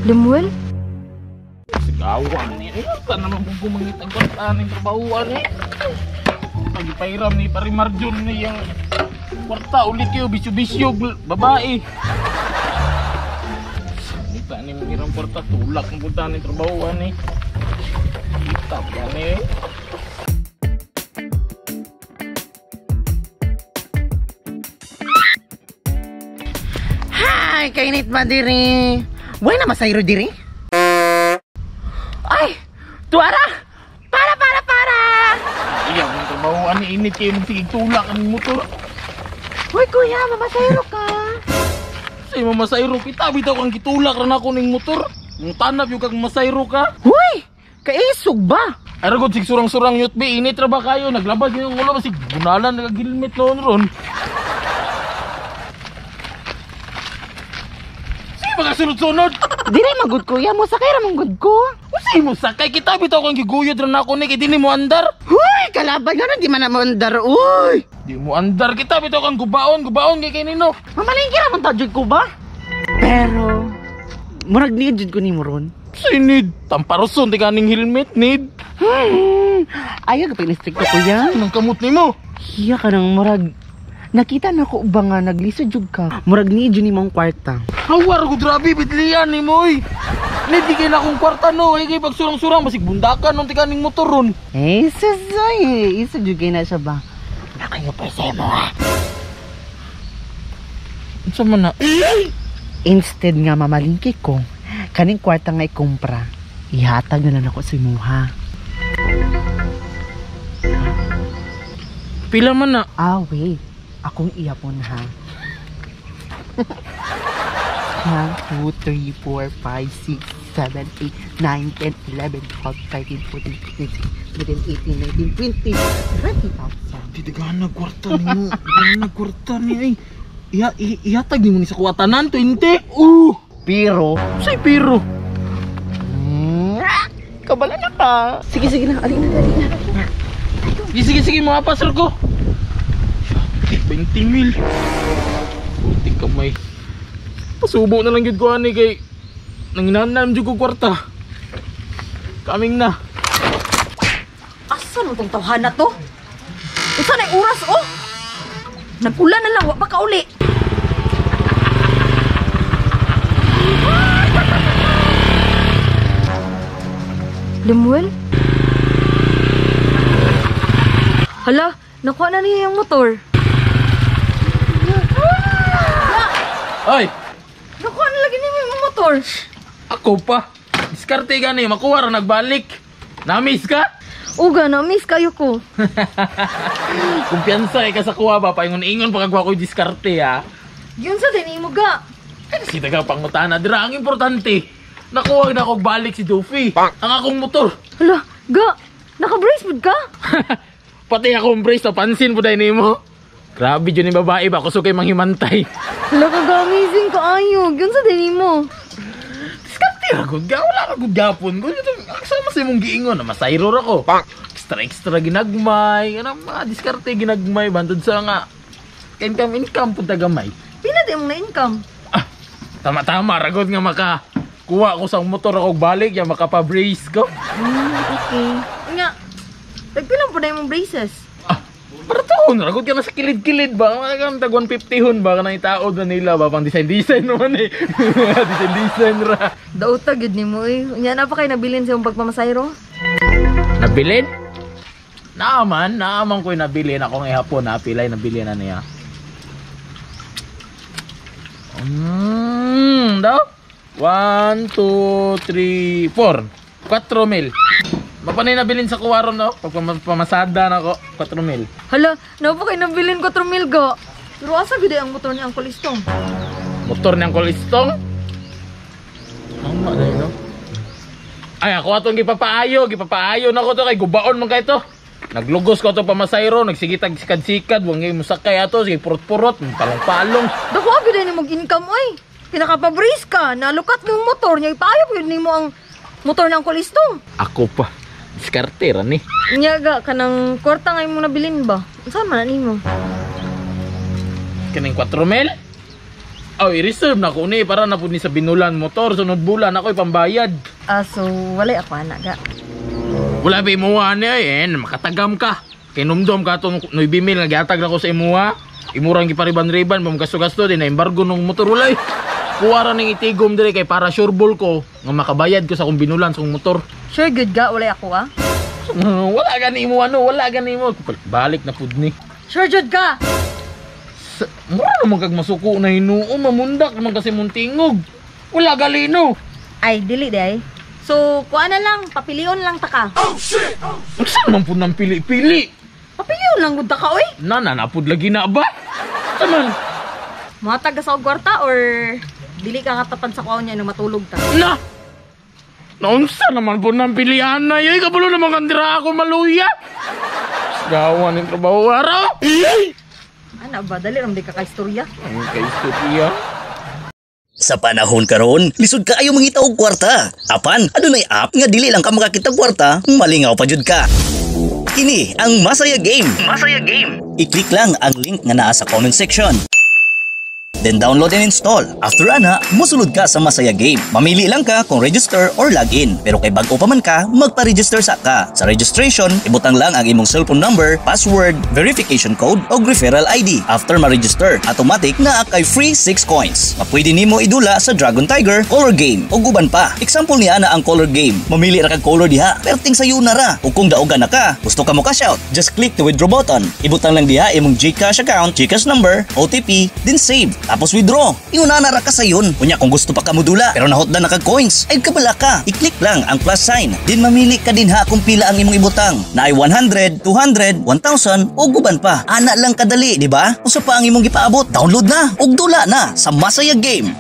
Lemuel? Sigawan ni. Ay, saan naman kung gumangit ang kwarta ng trabahuan eh. Pagipairam ni Pari Marjon ni yung kwarta ulit kayo, bisyo-bisyo, babae. Kita ni mangirang kwarta, tulak ang punta ng trabahuan eh. Kita pa ni. Hi, kainit ba diri? Why na masayro diri? Ay, tuara! Para, para, para! Iyaw ng trabahuan ni init kayo magsigig tulak ang motor. Hoy, kuya, mamasayro ka. Say, mamasayro kita, bitaw kang gitulak ran ako ning motor. Nung tanap yung kang masayro ka. Hoy, kaisog ba? Ay, ragod, sig surang-surang yut, be, init ra ba kayo? Naglabas yung ulo, basig bunalan, nagagilmet noon ron. Sige, mga sunod-sunod! Diri magud kuya, mo sakay ra man gud ko. Usay mo sakay kita, bitaw kang giguyod ran ako ni, kay dili mo andar. Hoy, kalaban nga di man na mo andar, uy. Di mo andar kita, bitaw kang gubaon, gubaon kay kanino. Mamalengke ra man ta jud ko ba? Pero murag ni jud ko nimo ron. Sinid, tamparoson ti kaning helmet nid. Ayaw ka pag ko kuya. Anong kamot nimo? Hiya ka nang murag nakita na ko ba nga naglisod jud ka. Murag ni jud nimong kwarta. Hawar ko grabe bidlian nimo oy. Nid di kay na akong kwarta no, ay kay pagsurang-surang basig bundakan nung ti kaning motor ron. Eh, susoy, isa jud kay na siya ba? Nakayo pa sa mo. Unsa man na? Instead nga mamalingki ko, kaning kwarta nga ikumpra, ihatag na lang ako sa imuha. Pila man na? Ah, wait. Akong iyapon ha. 1, 2, 3, 4, 5, 6, 7, 8, 9, 10, 11, 12, 13, 14, 15, 16, 17, 18, 19, 20, 20,000. Di na kwarta nimo. Daghan na kwarta ni ay. Ihatag nimo ni sa kuwatanan 20. Pero Say pero. Kabala na ka. Sige, sige na. Alin na, alin na. Sige, sige, sige, mga pastor ko. 20 mil. Puti kamay. Pasubo na lang yun ko ani kay nanginanam jud ko kwarta. Kaming na. Asa mo tong tawhan na to? Unsa na oras oh? Nag-ulan na lang, wa pa kauli. Lemuel? Hala, nakuha na niya yung motor. Ay! Nakuha na lagi niya yung motor. Ako pa. Diskarte ka ni, makuha ra nagbalik. Namiss ka? Uga, na-miss kayo ko. Kumpiyansa eh ka sa kuha ba? Paingon-ingon pa kagwa ko'y diskarte ha. Yun sa din mo ga. Ay, si taga pangutana. Dira, ang importante, nakuha na akong balik si Duffy. Ang akong motor. Hala, ga, naka-brace pod ka? Pati akong brace, napansin po dahil nimo. Grabe dyan yung babae ba? Kusog kay manghimantay. Hala ka ga, amazing ka ayo. Yun sa din mo. Diskarte ra gud ga, wala ra gud gapon. Kasama sa imong giingon na masayro ra ko. Extra extra ginagmay, ano mga diskarte ginagmay bantod sa nga income income punta gamay. Pila di mong na income? Ah, tama-tama ra gud nga maka kuha ko sa motor ako balik ya makapa-brace ko. Okay. Nga, tagpila po na imong braces? Ah, para taon ra gud ka na sa kilid-kilid ba? Mga tag 150 hun ba kanang itaod na nila ba pang design-design naman eh. Design-design ra. Dauta gyud nimo eh. Nya na pa kay nabilin sa imong pagpamasayro? Nabilin? Naaman, naaman ko'y nabilin akong ihapon ha, pilay nabilin na niya. Daw? 1, 2, 3, 4. 4 mil. Mapanay nabilin sa kuwaron no? Pagpamasada na ko, 4 mil. Hala, na pa kay nabilin 4 mil ga. Pero asa gyud ang motor ni Uncle Istong? Motor ni Uncle Istong? Tama na no? Ay, ako atong gipapaayo, gipapaayo na ko to kay gubaon man kay to. Naglugos ko to pamasayro, nagsigitag sikad-sikad, wang ngay musakay ato, sige purot-purot, palong-palong. Dako gyud ni mong income oy. Pinakapabrace ka, nalukat mong motor niya, ipaayo gyud nimo ang motor ni Uncle Istong. Ako pa, diskarte ra ni. Nya ga kanang kwarta nga imong nabilin ba? Unsa man na nimo? Kaning 4 mil? Oh, i-reserve na ko ni para na pud ni sa binulan motor sunod bulan ako ipambayad. Ah, so walay ako ana ga. Wala ba imuha ni ay eh, makatagam ka. Kay numdum ka atong 9 mil nga gihatag na ko sa imuha. Imurang gipariban-riban mo gasto-gasto din na embargo ng motor walay. Kuha ra ning itigom dire kay para sureball ko nga makabayad ko sa akong binulan sa akong motor. Sure good ga, walay ako ah. Wala gani imo ano, wala gani mo. Balik na pud ni. Sure jud ka. Mura naman kag masuko na hinuo, mamundak naman kasi mong tingog. Wala galino. Ay, dili di ay. So, kuha na lang, papilion lang ta ka. Unsa naman pud nang pili-pili? Papilion lang gud ta ka oy. Nana na pud lagi na ba? Taman. Mohatag ka sa og kwarta or dili ka katapad sa kuha niya nang matulog ta. Na! Naunsa naman po ng pilihan na yun. Kabalo naman kandira ako maluya. Gawa ng trabaho araw. Ana ba, dali ra man di ka kaistorya. Ang kaistorya. Sa panahon karon, lisod kaayo mangita og kwarta. Apan, adunay app nga dili lang ka makakita og kwarta, malingaw pa jud ka. Kini ang Masaya Game. Masaya Game. I-click lang ang link nga naa sa comment section. Then download and install. After ana, mosulod ka sa Masaya Game. Mamili lang ka kung register or login. Pero kay bag-o pa man ka, magpa-register sa ka. Sa registration, ibutang lang ang imong cellphone number, password, verification code o referral ID. After ma-register, automatic naa kay free 6 coins. Mapwede nimo idula sa Dragon Tiger, Color Game o guban pa. Example ni ana ang Color Game. Mamili ra kag color diha, perting sayo na ra. Ug kung daogan na ka, gusto ka mo cash out, just click the withdraw button. Ibutang lang diha imong GCash account, GCash number, OTP, then save. Tapos withdraw. Ingon ana ra ka sayon. Unya kung gusto pa ka modula pero nahotdan na kag coins, ay kabala ka. I-click lang ang plus sign. Din mamili ka din ha kung pila ang imong ibutang. Naay 100, 200, 1,000 o guban pa. Ana lang kadali, di ba? Usa pa ang imong gipaabot. Download na ug dula na sa Masaya Game.